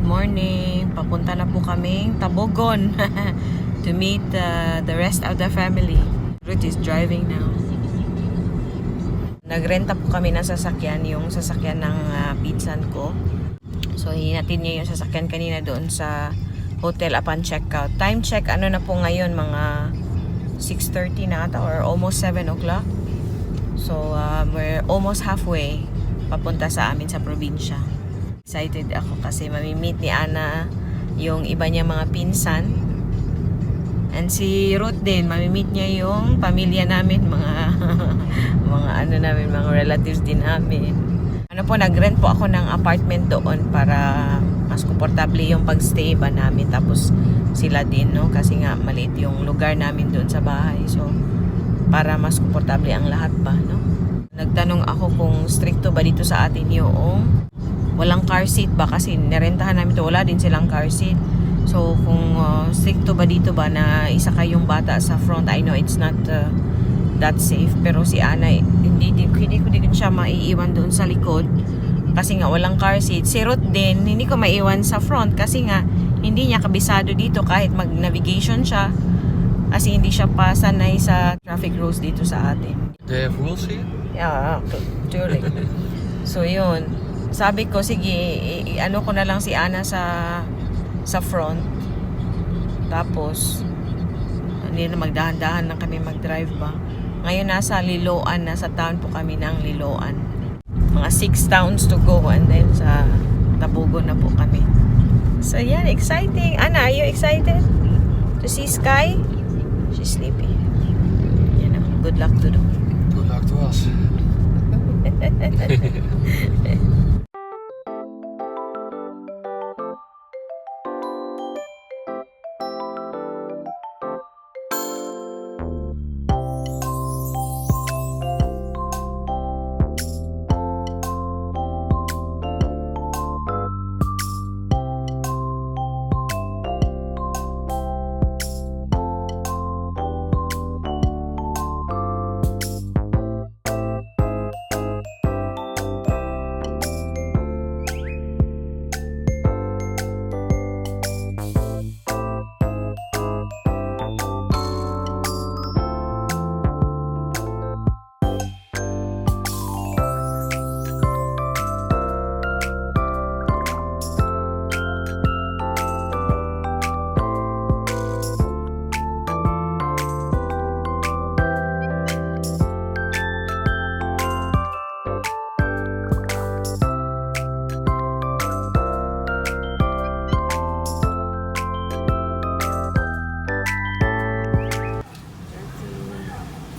Morning. Papunta na po kaming Tabogon to meet the rest of the family. Ruth is driving now. Nagrenta po kami ng sasakyan, yung sasakyan ng pinsan ko. So, hinatid niya yung sasakyan kanina doon sa hotel upon checkout. Time check, ano na po ngayon, mga 6:30 na ata or almost 7 o'clock. So, we're almost halfway papunta sa amin sa probinsya. Excited ako kasi mamimit ni Ana yung iba niya mga pinsan. And si Ruth din, mamimit niya yung pamilya namin, mga mga ano namin, mga relatives din namin. Ano po, nag-rent po ako ng apartment doon para mas komportable yung pag-stay ba namin. Tapos sila din, no? Kasi nga maliit yung lugar namin doon sa bahay. So, para mas komportable ang lahat ba, no? Nagtanong ako kung strikto ba dito sa atin yung walang car seat ba kasi nirentahan namin to, wala din silang car seat. So kung strikto ba dito ba na isa kayong bata sa front, I know it's not that safe, pero si Ana hindi ko din siya maiiwan doon sa likod kasi nga walang car seat. Si Ruth din, hindi ko maiwan sa front kasi nga hindi niya kabisado dito kahit mag-navigation siya kasi hindi siya pa sanay sa traffic rules dito sa atin. They have rules here? Yeah, tuloy. So yun. Sabi ko, sige, ano ko na lang si Ana sa front. Tapos, hindi na, magdahan-dahan lang kami mag-drive ba. Ngayon nasa Liloan, nasa town po kami ng Liloan. Mga six towns to go and then sa Tabogon na po kami. So yan, exciting. Ana, are you excited to see Sky? She's sleepy. Yan na, good luck to them. Good luck to us.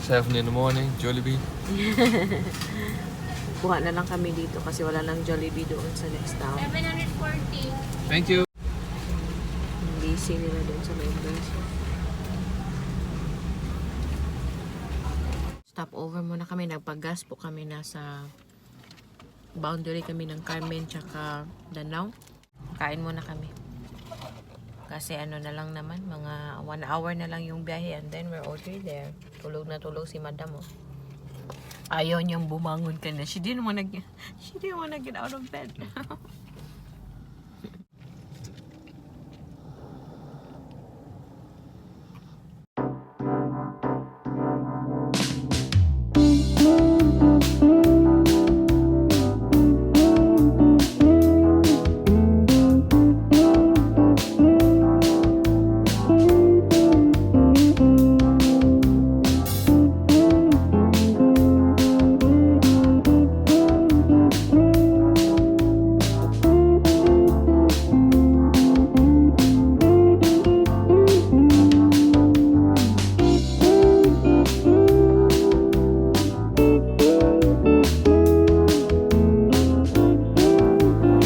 7 in the morning, Jollibee. Kuha na lang kami dito kasi wala nang Jollibee doon sa next town. 740. Thank you. Ang busy nila doon sa main bus. Stop over muna kami. Nagpag-gas po kami. Nasa boundary kami ng Carmen tsaka Danao. Kain muna kami. Kasi ano na lang naman, mga 1 hour na lang yung biyahe and then we're already there. Tulog na tulog si madam, oh. Ayaw niyang bumangon ka na. She didn't wanna get out of bed.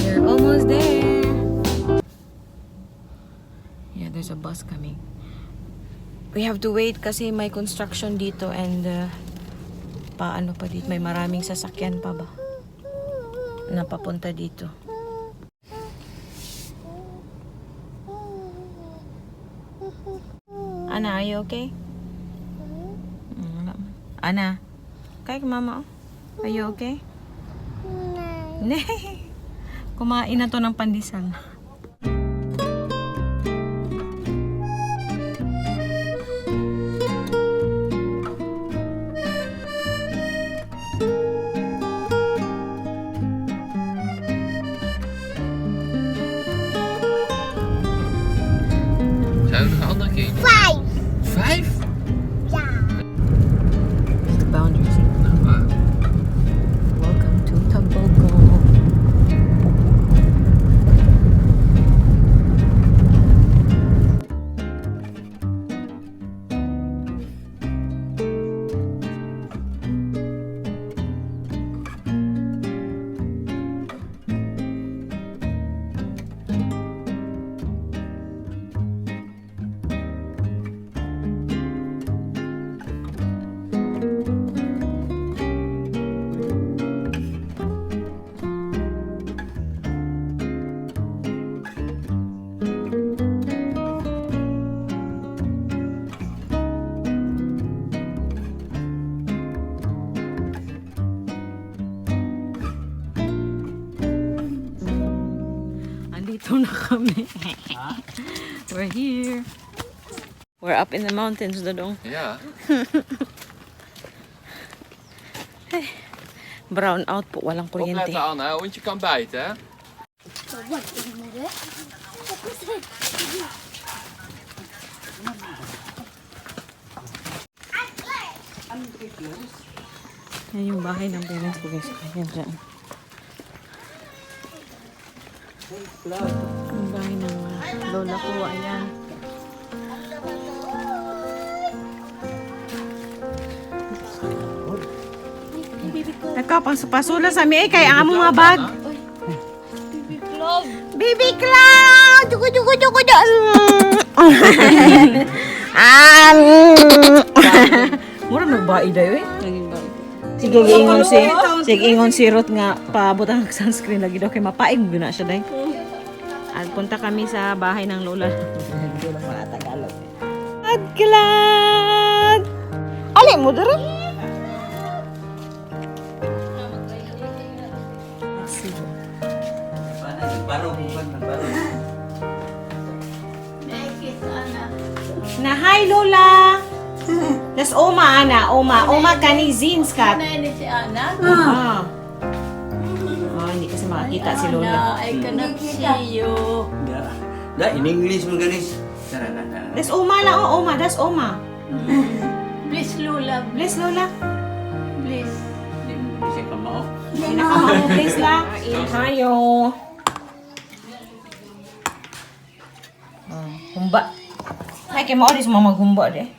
We're almost there. Yeah, there's a bus coming. We have to wait kasi may construction dito and paano pa dito, may maraming sasakyan pa ba na papunta dito. Ana, are you okay? Wala man. Ana, kay mama, oh. Are you okay? Ne. Kumain na to ng pandesal. Ken je niet. 5. Vijf? Ja. The boundaries. Nou, maar. Welcome to Tabogo. Andito na kami. We're here. We're up in the mountains, Dodong. Ja. Brown out po, walang kuryente. Opletten, Anna, want je kan bijten, hè? Wat in de Yan yung bahay ng parents ko, guys. Ayan dyan. Yung bahay ng lola ko, ayan. Nagkapasula sa mi eh, kay ang among mga bag. Baby Cloud! Baby Cloud! Dugo, dugo, dugo, dugo. Ah, Mura nagbai dayo eh. Sige, ingon si sige ingon si Ruth nga paabot ang sunscreen lagi daw kay mapaig mo na siya day. At punta kami sa bahay ng lola. Hindi lang mga Tagalog. At glad. Ali mo dere. Let's see. Na hi Lola. Las Oma ana, Oma, Oma kani Zinskat. Ano si Ana? Ah. Oh, hindi kasi makakita si Lola. Ana, I cannot see you. Da, da in English mo ganis. Tara na na. That's Oma lang, oh, Oma, that's Oma. Please, Lola. Bless Lola. Please. Di mo siya kamao. Pinakama mo, bless la. Hayo. Oh, humba. Ay, kay mao dis mo maghumba de.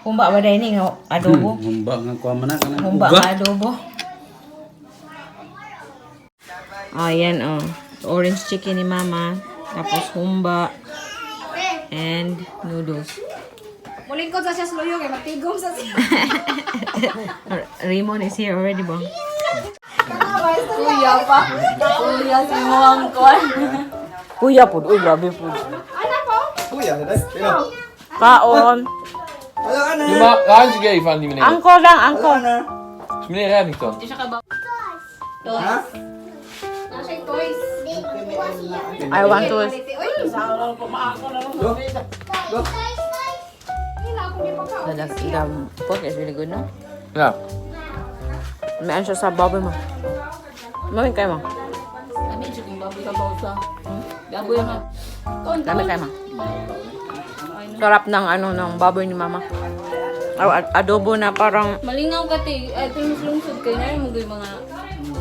Humba ba dai ni nga adobo? Humba nga kuha man na kanang Humba uga. nga adobo. Oh, yan oh. Orange chicken ni Mama. Tapos humba. And noodles. Mulingkod sa siya sa luyo kay matigom sa siya. Raymond is here already ba? Kuya pa. Kuya si Muang Kwan. Kuya po. Uy, grabe po. Kaon. Je mag een handje geven aan die meneer. Angko lang, angko. Dat is meneer Remington. Toys. Nasa toys. I want to. The pork is really good, no? Ja. May siya sa baboy mo. Mami kayo mo. Ano yung chicken baboy sa bawsa? Baboy nga. Dami kayo mo. Sarap ng ano ng baboy ni mama. Aw, adobo na parang Malingaw ka te. Ay, ito mas lungsod kayo na yung mga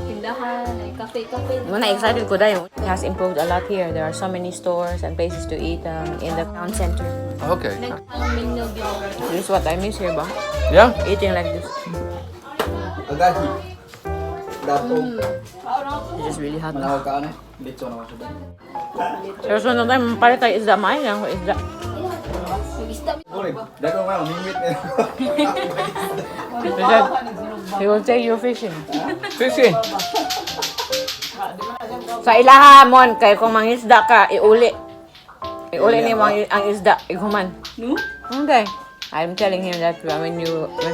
tindahan, ay kafe-kafe. Muna excited ko dahil. It has improved a lot here. There are so many stores and places to eat in the town center. Oké. Ang menu yun. This is what I miss here ba? Ja? Eating like this. Agad. Dato. It's just really hot. Manawag ka ano? Litso na ako. Pero sunod tayo, palit tayo isda. Main lang ako isda. Uy, dako ka, umingwit na. He said, he will take you fishing. Fishing. Sa ilaha mon, kay kung mangisda ka, iuli. Iuli ni mo ang isda, iguman. No? Okay. I'm telling him that when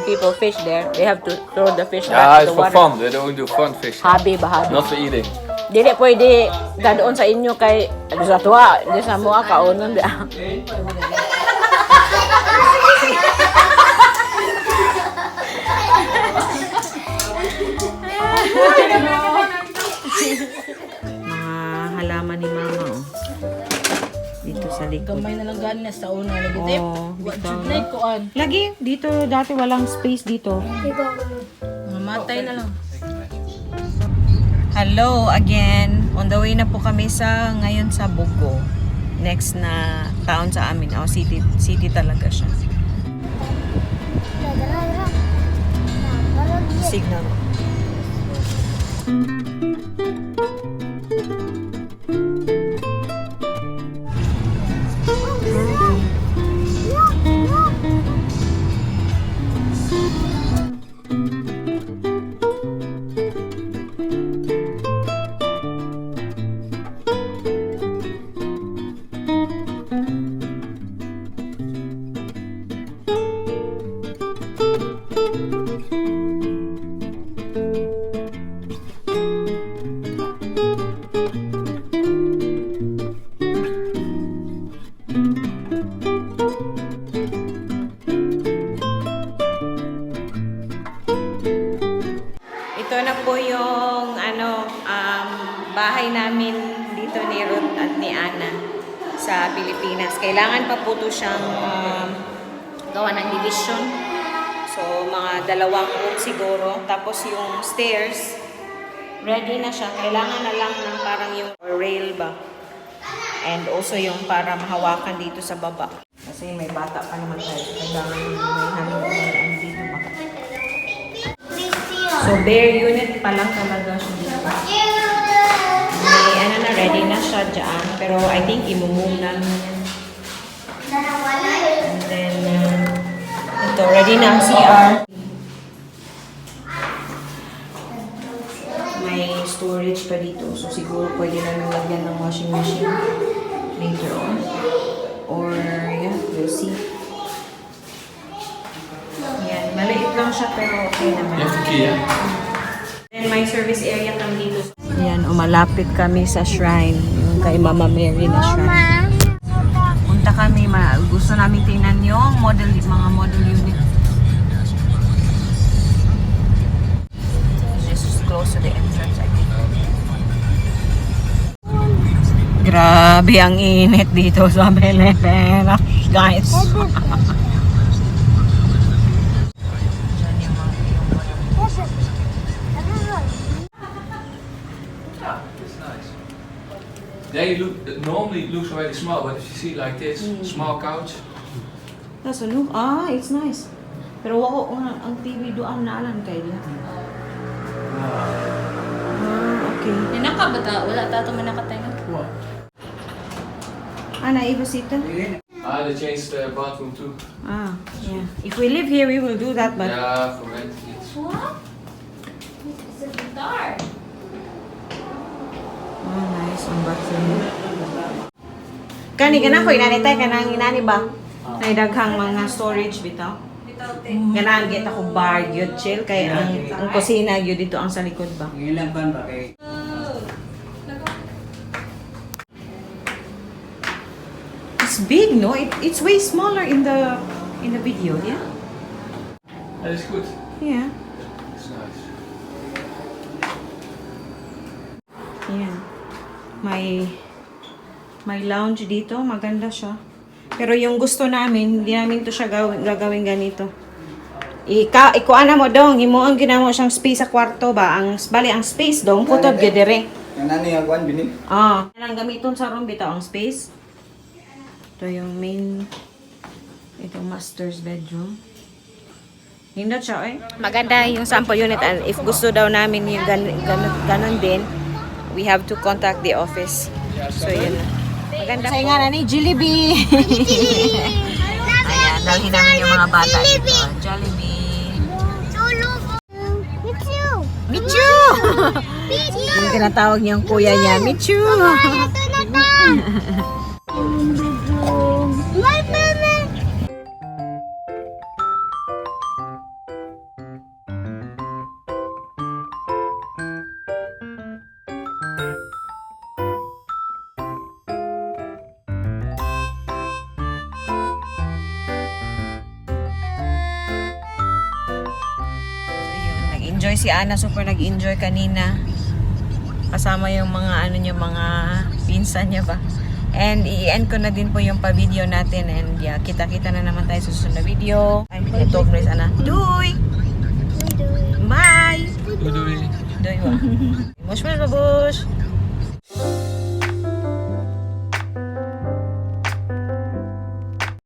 people fish there, they have to throw the fish Ja, back to it's the for water. fun. They don't do fun fishing. Hobby ba hobby? Not for eating. Dili pwede dadoon sa inyo kay di sa tuwa, di sa mua kaunon di. Mga halaman ni mama oh. Dito sa likod. Gamay na lang gani na sa una lagi tip. Oo, Wa bitaw. jud na kuan. Lagi, dito dati walang space dito. Mamatay na lang. Hello again. On the way na po kami sa ngayon sa Bogo. Next na town sa amin. Oh, city city talaga siya. Signal. Ito na po yung ano bahay namin dito ni Ruth at ni Ana sa Pilipinas. Kailangan pa po to siyang gawa ng division. So, mga dalawang room siguro. Tapos yung stairs, ready na siya. Kailangan na lang ng parang yung rail ba. And also yung para mahawakan dito sa baba. Kasi may bata pa naman tayo. So, kailangan may ano dito ba. So, bare unit pa lang talaga siya dito. May ano na, ready na siya dyan. Pero I think imumove namin yan. And then, ito, ready na ang CR. May storage pa dito. So, siguro pwede namin lagyan ng washing machine later on. Or, yeah, we'll see. Yan, maliit lang siya pero okay naman. Je hebt de key, hè? And may service area kami dito. Yan, umalapit kami sa shrine. Yung kay Mama Mary na shrine. Punta kami, gusto namin tingnan yung model, mga model unit. This is close to the entrance, I think. Grabe ang init dito sa Pilipinas, guys. Diyan yung mga yung model. Ja, it's nice. They look, normally it looks already small, but if you see like this, small couch. Nasa no? Ah, it's nice. Pero wako ang TV doan na alam kay diha. Ah, okay. Ninaka ba ta? Wala ta ito manakatay na. Ah, naiba sita? Ah, they changed the bathroom too. Ah, yeah. If we live here, we will do that, but Yeah, for rent. It's What? It's a guitar. Oh, nice ang bathroom. Kani kana ko inani tay kanang inani ba? Nay daghang mga storage bitaw. Ganahan kita ko bar gyud chill kay ang kusina gyud dito ang sa likod ba. Ang ilang pan ba kay It's big, no? It's way smaller in the video, yeah? Dat is goed. Yeah. It's nice. Yeah. May lounge dito, maganda siya. Pero yung gusto namin, hindi namin to siya gagawin ganito. Ikuan na mo dong, himuon ginamo siyang space sa kwarto ba? Ang bali ang space dong kutob gyud dire. Yang nani ang kuan bini. Ah, lang gamiton sa room bitaw ang space. Ito yung main, ito master's bedroom. Nindot siya eh. Maganda yung sample unit and if gusto daw namin yung ganon din, we have to contact the office. So yun. Maganda. Sa nga na ni Jollibee. Ayan, dalhin namin yung mga bata dito. Jollibee. Michu! Michu! Michu! Yung tinatawag niyang kuya niya, Michu! Ito na ta! May mama! So yun, nag-enjoy si Ana, super nag-enjoy kanina. Kasama yung mga ano niya, mga pinsan niya ba. And i-end ko na din po yung pa-video natin. And yeah, kita-kita na naman tayo sa susunod na video. Ay, ito, guys, ana. Doei! Bye! Doei doei. Doei, wa. Mush, mush, babush!